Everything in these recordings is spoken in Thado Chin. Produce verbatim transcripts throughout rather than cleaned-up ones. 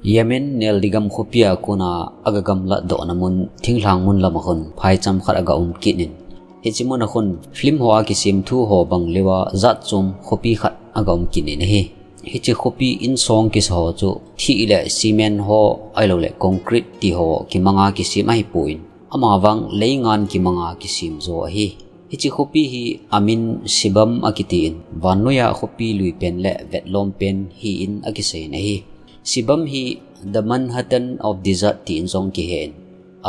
Yemen neldi gam khopi a kona aga gamlat dohna mun, thinglhang mun lama khun phaicham khat aga um kit in, hiche mun a khun film ho a kisem thu ho bang leuva jat chom khopi khat aga um kit in ahi. Hiche khopi insong kisa ho chu thih le cement ho ahilouleh concrete ti ho kimanga kisem ahipon, amavang leingan kimanga kisem jo ahi. Hiche khopi hi amin Shibam akitin, vannoiya khopi lui pen le vetlom pen hi in akisei in ahi. Shibam hi the Manhattan of Desert tin jong kihen,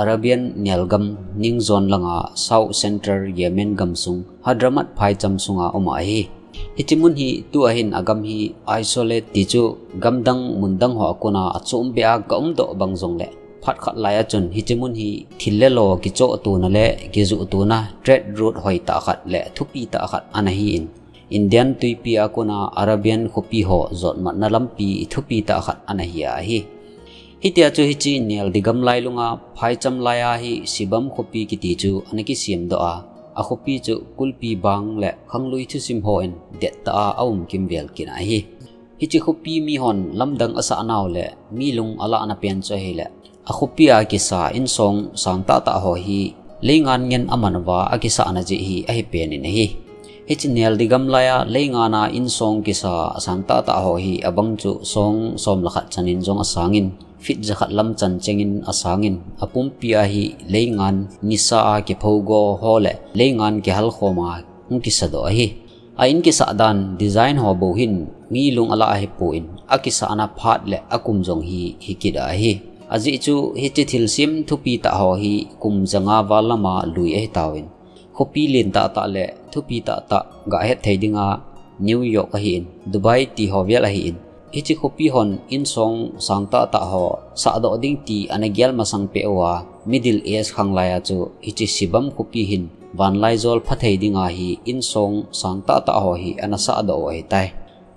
Arabian nelgam ningjon langa South Central Yemen gamsung Hadramaut phaicham sunga um ahi. Hiche mun hi tua hin agam hi isolate ti chu gamdang mundang ho a kona achom beh a ga umdoh bang jongle, phat khat laiya chun hiche mun hi thil le lo kichoh tona le kijuh tona trade route hoitah khat le thupi tah khat ana hin, Indian tuipi a kona Arabian khopi ho jotmatna lampi thupi tah khat ana hi ahi. Hitia chu hiche neldi gam lailunga phaicham laiya hi Shibam khopi kiti chu ana kisemdoh a, akhopi chu kulpi bang le khanglui thusim hon dettah a aum kimvel kit ahi. Hiche khopi mihon lamdang asah nau le mi lung alahna pen chu ahile, akhopi a kisa insong sangtah tah ho hi leingan ngen aman uva akisahna jeh hi ahi pen in ahi. Hiche neldi gam laiya leingan a insong kisa sangtah tah ho hi abang chu song som le khat chan in jong asangin, feet jakhat lam chan chengin asangin, apumpi a hi leingan nisa a kiphogo ho le leingan kihalkhom a hung kisadoh ahi. A in kisah dan design ho bou hin mi lung alah ahipon, akisahna phat le akum jong hi hikit ahi. Ajeh chu hiche thilsem thupi tah ho hi kum janga val lama lui ahitauvin, khopi lentah tah le thupi tah tah gahet thei dinga New York ahin, Dubai ti ho vel ahin, hiche khopi hon insong sangtah tah ho sahdoh ding ti ana gel masang peh uva, Middle Age khanglaiya chu hiche Shibam khopi hin vanlaijol phathei dinga hi insong sangtah tah ho hi ana sahdoh u ahitai.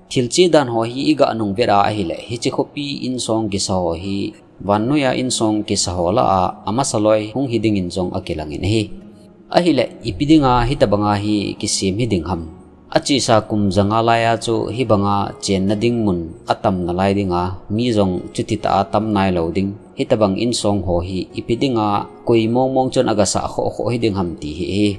Thilse dan ho hi iga nungvet a ahile, hiche khopi insong kisa ho hi vannoiya insong kisa ho lah a amasa loi hung hi dingin jong akilangin ahi. Ahile, ipi dinga hitobanga hi kisem hi ding ham? Achesa kum janga laiya chu hibanga chenna ding mun atam nalai dinga, mi jong chuti tah a tam nailou ding, hitobang insong ho hi ipi dinga koi mongmong chun agasah khoh khoh hi ding ham ti hi ahi.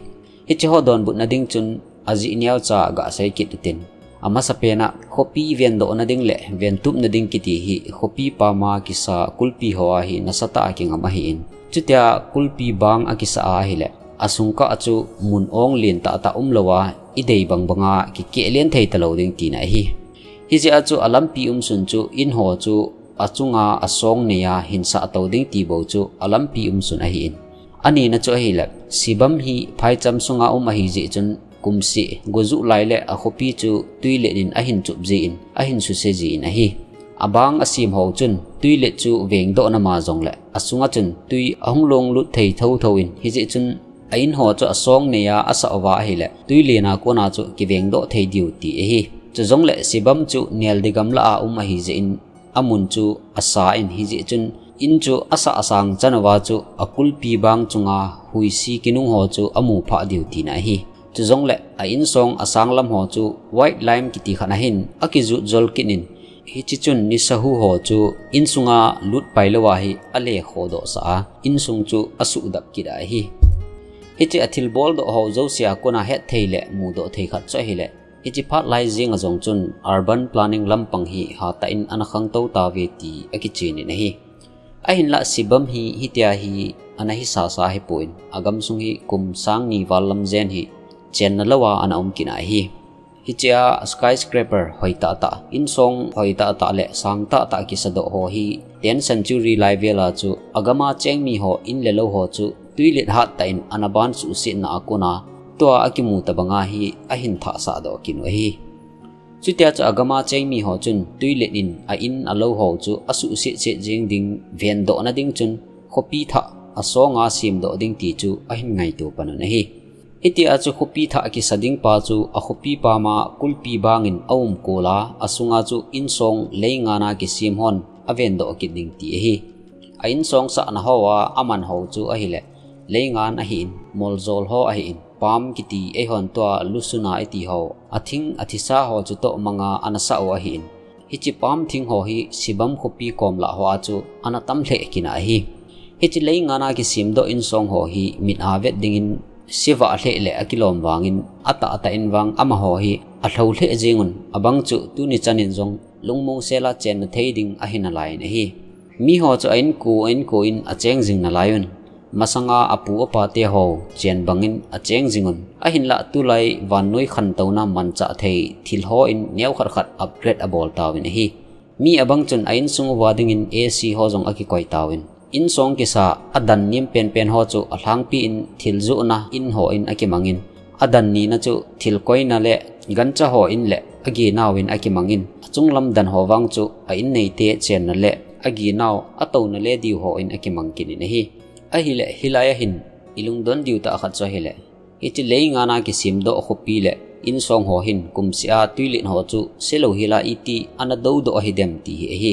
Hiche ho donbutna ding chun ajeh neocha gasei kit utin. Amasapen a khopi vendohna ding le ventupna ding kiti hi khopi pama kisa kulpi ho a hi nasatah a kingam ahin, chutia kulpi bang akisah a ahile, asung kah chu mun ong lentah tah umlouva, idei bang banga kikehlen thei talou ding tina ahi. Hijeh a chu alampi umsun chu in ho chu achunga asong neiya hinsah tou ding ti bou chu alampi umsun ahin. Anina chu ahile, Shibam hi phaicham sunga um ahijeh chun, kumseh gojuh lai le akhopi chu twilet in ahin chup jin, ahin suse jin ahi. Abang asem ho chun twilet chu vengdohna ma jongle, asunga chun twi ahung longlut thei thouthou in, hijeh chun a in ho chu asong neiya asah uva ahile, twilen a kona chu kivengdoh thei diu ti ahi. Chujongle Shibam chu neldi gam lah a um ahijeh in, amun chu asa in, hijeh chun in chu asah asang chan uva chu akulpi bang chunga huisi kinung ho chu amu phah diu tina ahi. Chujongle a insong asang lam ho chu white lime kiti khat ahin akijut jol kit in, hiche chun nisahu ho chu insunga lut pailouva hi ale khodohsah a, insung chu asuhdap kit ahi. Hiche athilboldoh ho jousea kona hetthei le mudoh thei khat chu ahile, hiche phat lai jenga jong chun urban planning lampang hi hatah in ana khangtou tauve ti akichen in ahi. Ahinlah Shibam hi hitia hi ana hisasa ahipon, agamsung hi kum sang ni val lam jen hi chenna louva ana um kit ahi. Hichea skyscraper hoitah tah, insong hoitah tah le sangtah tah kisadoh ho hi tenth century lai vela chu agama chengmi ho in le lou ho chu twilet hattah in ana ban suhsetna a kona tua akimu tobanga hi ahin thahsahdoh kit u ahi. Chutia chu agama chengmi ho chun twilet in a in alou ho chu asuhsetset jeng ding vendohna ding chun khopi thah asonga semdoh ding ti chu ahin ngaito panun ahi. Hitia chu khopi thah kisa ding pa chu akhopi pama kulpi bangin aumkol a, asunga chu insong leingana kisem hon avendoh kit ding ti ahi. A insong sahna hoa aman ho chu ahile, leingan ahin, moljol ho ahin, palm kiti eihon tua lusuna iti ho, athing athisa ho chutoh manga ana sah u ahin. Hiche palm thing ho hi Sibam khopi kom lah hoa chu ana tam lheh kit ahi. Hiche leingan a kisem doh insong ho hi mit a vet dingin sevah lheh le akilom vangin atah tah in vang amaho hi alhou lheh jeng un, abang chu tuni chan in jong lungmong sel a chenna thei ding ahi nalai in ahi. Miho chu a inko a inko in acheng jing nalai un, masanga apu apa te ho chen bangin acheng jing un, ahinlah tulai vannoi khantouna manchah thei thil ho in neo khat khat upgrade abol tauvin ahi. Mi abang chun a insung uva dingin A C ho jong akikoi tauvin, insong kisa adan nem penpen ho chu alhangpi in thil johna in ho in akimangin, adan nina chu thil koina le gancha ho in le aginau in akimangin, achunglam dan ho vang chu a in neite chenna le aginau atouna le diu ho in akimang kit in ahi. Ahile hilai a hin ilungdon diu tah khat chu ahile, hiche leingan a kisem doh khopi le insong ho hin kumseh a tuilen ho chu selou hila iti ana dodoh ahi dem ti hi ahi.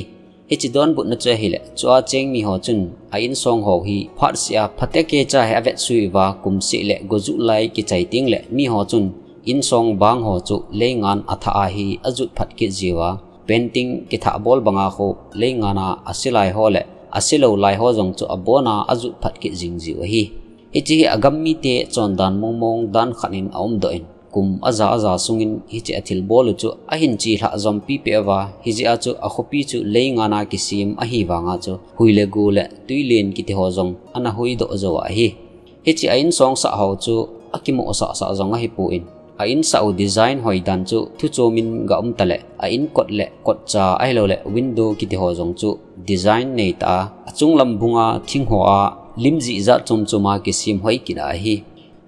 Hiche donbutna chu ahile, chua cheng mi ho chun a insong ho hi phatseh a phatecha hi avetsui uva, kumseh le gojuh lai kichai teng le mi ho chun insong bang ho chu leingan athah a hi ajut phat kit jiuva, painting kithah bol banga khu leingan a ase lai ho le ase lou lai ho jong chu abona ajut phat kit jing jiu ahi. Hiche hi agam mite chondan mongmong dan khat in aumdoh in, kum aja aja sungin hiche athil bol u chu ahin chelhah jompi peh uva, hijeh a chu akhopi chu leingan a kisem ahi vanga chu hui le go le tuilen kiti ho jong ana huidoh jou ahi. Hiche a insong sah ho chu akimoh sahsah jong ahipon, a insah u design hoidan chu thuchom in ga um tale, a inkot le kotcha ahilou le window kiti ho jong chu design neitah a, achunglam bunga thing ho a lim jijat chomchom a kisem hoi kit ahi.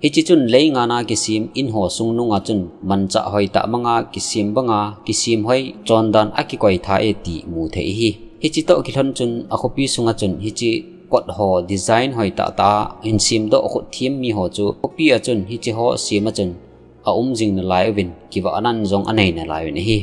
Hiche chun leingan a kisem in ho sung nunga chun manchah hoitah manga kisem banga kisem hoi chondan akikoi tha e ti mu thei ahi. Hiche toh kilhon chun akhopi sunga chun hiche kot ho design hoitah tah a hin semdoh khut them mi ho chu khopi a chun hiche ho sem a chun aum jing nalai uvin, kivahnan jong anei nalai uvin ahi.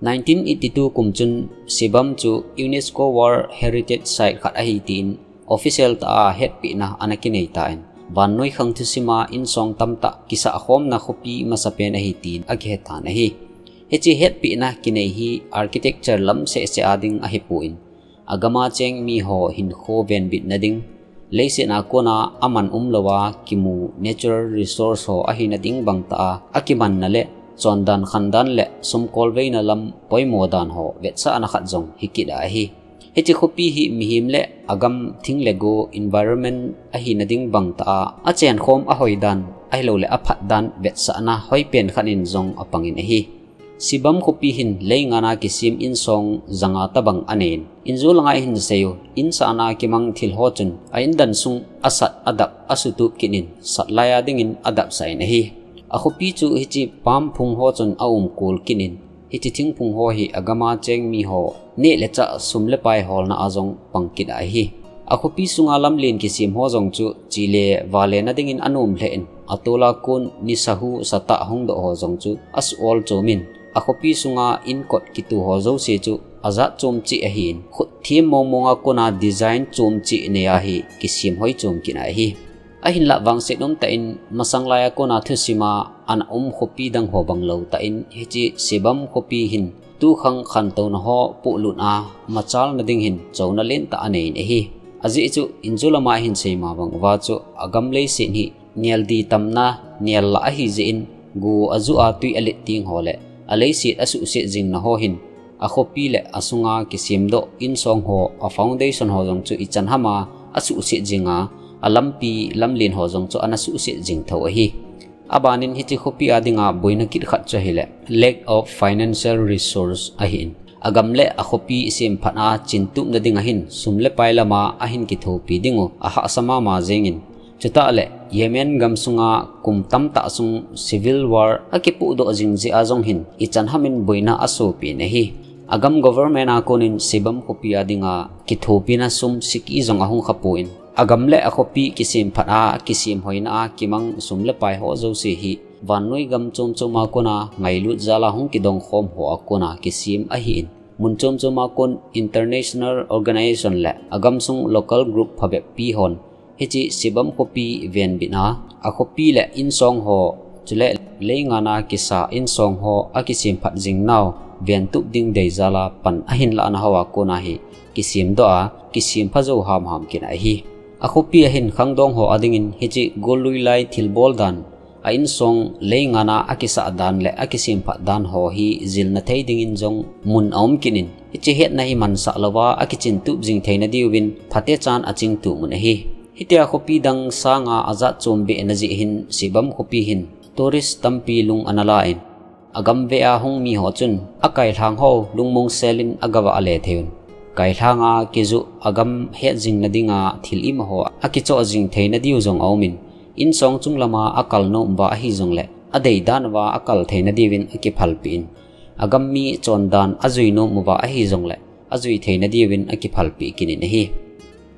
Nineteen eighty-two kum chun Sibam chu UNESCO World Heritage Site khat ahi tin official tah a hetpehna ana kinei tan, vannoi khang thusim a insong tamtah kisah khomna khopi masapen ahi tin akihet tan ahi. Hiche hetpehna kinei hi architecture lam sehseh a ding ahipon, agam a cheng mi ho hinkho venbitna ding, leiset a kona aman umlou a kimu natural resource ho ahina ding bangtah a akimanna le chondan khandan le sumkolveina lam poimo dan ho vetsahna khat jong hikit ahi. Hiche khopi hi mihem le agam thing le go environment ahina ding bangtah a achenkhom ahoidan ahilou le aphatdan vetsahna hoipen khat in jong apangin ahi. Sibam khopi hin leingan a kisem insong janga tobang anei in, injo langa ihin seiyu, insahna kimang thil ho chun a indan sung asat adap asutup kit in, sat lai a dingin adapsah in ahi. Akhopi chu hiche palm phung ho chun aumkol kit in, hiche thingphung ho hi agam a cheng mi ho neh le chah sum le pai holna a jong pang kit ahi. Akhopi sunga lamlen kisem ho jong chu chele vale na dingin anom lheh in, atol a kon nisahu satah hungdoh ho jong chu asuh ol chom in, akhopi sunga inkot kitoh ho jouse chu ajat chom cheh ahin, khut them mongmong a kona design chom cheh nei a hi kisem hoi chom kit ahi. Ahinlah vangset umtah in masang lai a kona thusim a ana um khopi dang ho bang lou tah in hiche Sibam khopi hin tukhang khantouna ho polut a machalna ding hin chouna lentah anei in ahi. Ajeh chu injo lama hin seima bang uva chu agam leiset hi neldi tamna nel lah ahi jeh in, go ajuh a tui alet teng ho le aleiset asuhset jingna ho hin akhopi le asunga kisemdoh insong ho a foundation ho jong chu ichan hama asuhset jinga, alampi lamlen ho jong chu ana suhset jing tho ahi. Abanin hiche khopi a dinga boina kit khat chu ahile lack of financial resource ahin, agam le akhopi semphat a chintupna dinga hin sum le pai lama ahin kithopi dingu ahahsa mama jengin, chutah le Yemen gam sunga kum tamtah sung civil war akipuhdoh jing jeh a jong hin ichan hamin boina asopi in ahi. Agam government a konin Sibam khopi a dinga kithopina sum siki jong ahung khapon, agam le akhopi kisemphat a kisem hoina a kimang sum le pai ho jouse hi vannoi gam chom chom a kona ngailut jal a hung kidong khom ho a kona kisem ahin, mun chom chom a kon international organization le agam sung local group phabep pi hon hiche Sibam khopi venbitna, akhopi le insong ho, chule leingan a kisa insong ho akisemphat jingnau ventup ding deijal a pan ahin lahna hoa kona hi kisemdoh a, kisempha jou hamham kit ahi. Akhopi a hin khangdong ho adingin hiche gollui lai thilbol dan, a insong leingana akisah dan le akisemphat dan ho hi jilna thei dingin jong mun aum kit in, hiche hetna hi mansah louva akichintup jing theina diuvin phatechan achingtup un ahi. Hitia khopi dang sanga ajat chom behna jeh hin Sibam khopi hin tourist tampi lung ana la in, agam vea hung mi ho chun akailhang ho lungmong selin agavah le thei un. Kailhanga kijoh agam het jingna dinga thil imaho akichoh jing theina diu jong aumin, insong chung lama akal nom uva ahijongle, adei dan uva akal theina diuvin akiphalpeh in, agam mi chondan ajui nom uva ahijongle, ajui theina diuvin akiphalpeh kit in ahi.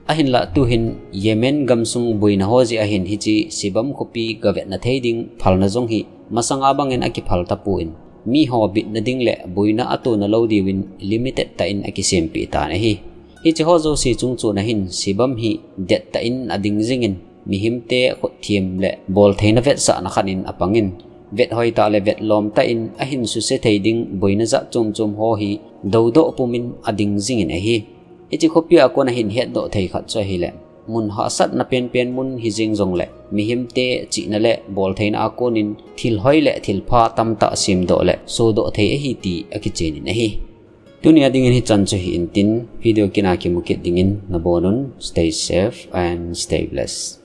Ahinlah tuhin Yemen gamsung boina ho jeh ahin hiche Sibam khopi gavetna thei ding phalna jong hi masanga bangin akiphal tapon, miho bitna ding le boina atona lou diuvin limited tah in akisempeh tan ahi. Hiche ho jouse chungchon a hin Sibam hi dettah in ading jingin, mihemte khotthem le boltheina vetsahna khat in apangin, vet hoitah le vet lomtah in ahin suse thei ding boina jat chom chom ho hi doudoh pumin ading jingin ahi. Hiche khopia kona hin hetdoh thei khat chu ahile, mun hahsatna penpen mun hijeng jongle, mihemte chihna le boltheina a konin thil hoi le thil pha tamtah semdoh le sodoh thei ahi ti akichenin ahi. Tunia dingin hichan chu hi intin, video kit a kimu kit dingin nabonun, stay safe and stay blessed.